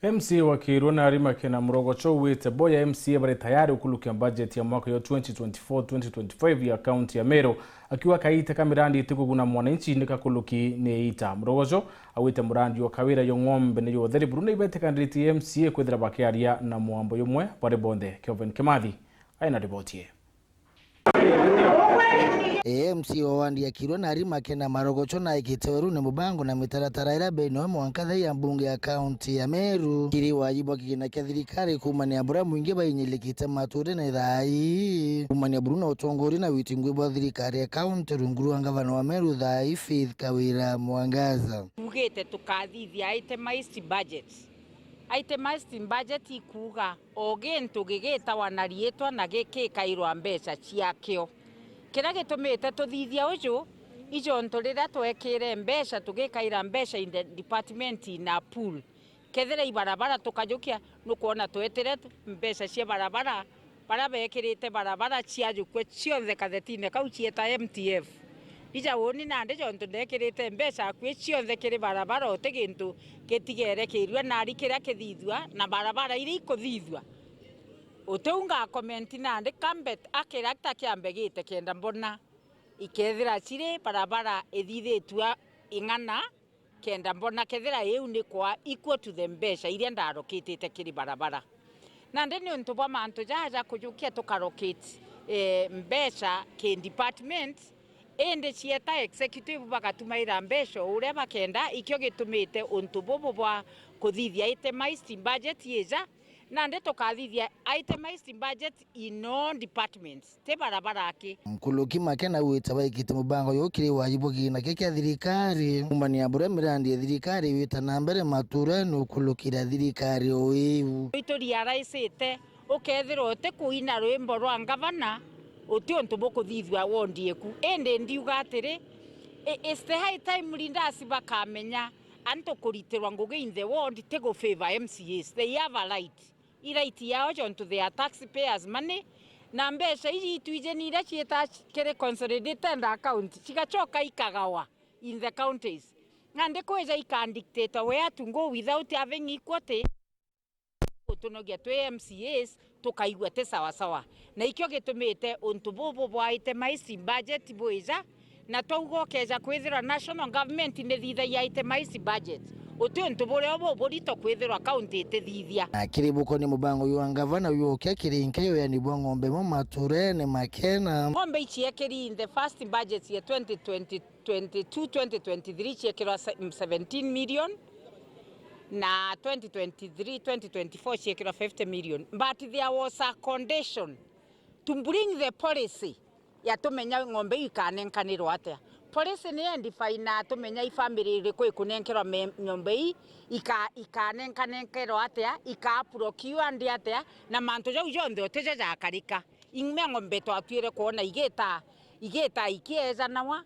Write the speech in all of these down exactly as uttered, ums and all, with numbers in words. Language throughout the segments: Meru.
M C A wa Kirua Nari Makena Murogocho augite bo ya M C A bari tayari gukulukia budget ya mwaka yo twenty twenty-four twenty twenty-five ya kaunti ya Meru, akiuga kaita ka mirandi itikuguna mwananchi ni kakuluki ni ita. Murogocho augite murandi o Kawira yo ng'ombe ni yo utheri buru ni ibetikaniritie M C A kwithira bakiaria na mwambo yumwe bari bonthe. Kelvin Kimathi aina riboti ii. Ee, M C A wa wandi ya Kirua Nari Makena Marogocho naikite werune mubango na mitaratara iria beni o mwanka thai ya mbunge ya kaunti ya Meru kiri waji bwa kigina kia thirikari kumania buria mwingi bainyirikite maturene thaa ii. Kumania buru na utongoria na witi ngui bwa thirikari ya kaunti rungu rwa ngavana wa Meru thaa ii Faith Kawira Mwangaza. Tugite tukathithia itemized budget. Itemized budget ikuuga o gintu gigitawa na riitwa na gikikairwa mbeca ciakio. Kiria gitumite tuthithia uju, ijontu riria twekire mbeca, tugikaira mbeca in the department in a pool. Kethira i barabara tukajukia, nukwona twetire mbeca cia barabara, baria bekirite barabara ciajukua cionthe kathetine kau cieta M T F. Ija uni nandi jontu ndekirite mbeca akui cionthe kiri barabara, uti gintu gitigere kirua nari kiria kithithua na barabara iria ikuthithua. Uti u ngakomenti nandi kambe akira ta kiambe gite kenda mbona ikethira ciri barabara ithithitue ing'ana kenda mbona kethira iu ni kwa equal to the mbeca iria ndarokitite kiri barabara. Nandi ni untu bwa mantu jaja kujukia tukarokate, eh, mbeca ki department, indi cieta executive bagatumaira mbeca o uria bakenda, ikio gitumite untu bubu bwa kuthithia itemized budget ija, nandi tukathithia itemized budget in all departments. Ti barabara aki. Nkuluki Makena wita baikite mubango juu kiri waji bwa kigina kia kia thirikari, kumania buria mirandi ya thirikari wita na mbere maturene ukulukira thirikari o iu. Itu realize-ite, ukethirwa uti kuina rwimbo rwa ngavana, uti untu bukuthithua wondi eku. Indi ndiuga atiri, i-, it's the high time leaders bakamenya antu kuritirwa ngugi in the ward ti gu favour M C As. They have a right. I right yao jontu they are taxpayers money, na mbeca iji itwijeni iria ciita kiri consolidated account, cigacoka ikagawa in the counties. Nandi kwija ika dictate where to go without having equity. Gutunogia twi M C As, tukaigua ti sawa sawa. Na ikio gitumite untu bubu bwa itemized budget bwija, na twauga ukeja kwithirwa national government ni thithagia itemized budget, uti untu buria ubu burito kwithirwa county itithithia. Na kiri bukoni mubango jwa ngavana jwokia kiri nkeyo yani bwa ng'ombe mo maturene Makena. Ng'ombe iciekiri in the first budget ya twenty twenty, twenty-two, twenty twenty-three ciekirwa se-, seventeen million, na twenty twenty-three, twenty twenty-four ciekirwa fifty million. But there was a condition to bring the policy ya tumenya ng'ombe iu ikanenkanirwa atia. Policy ni endefine tumenya i family iriku ikunenkerwa me-, ng'ombe ii, ika-, ikanenkanenkerwa atia, ika procured atia, na mantu jau jonthe utijo jakarika. Ing'we ng'ombe twatuire kwona igita, igita ikiejanawa,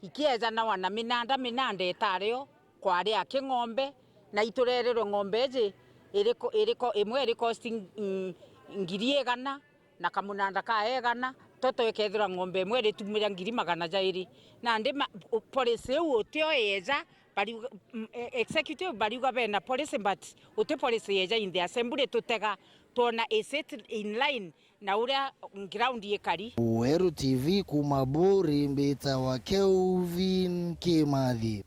ikiejanawa na minanda, minanda itario kwari aki ng'ombe, na iturererwe ng'ombe iji iriko, iriko, imwe iri cost ng-, ng-, ngiri igana, na kamunanda ka igana, toto ikethirwa ng'ombe imwe iritumira ngiri magana jairi. Nandi ma-, u-, policy iu utio yeja, bariuga, mm, e-, executive bariuga bena policy, but uti policy yeja in the assembly tutega, twona is it in line na uria ground ikari. Weru T V kuma Buri, mbitawa Kelvin Kimathi.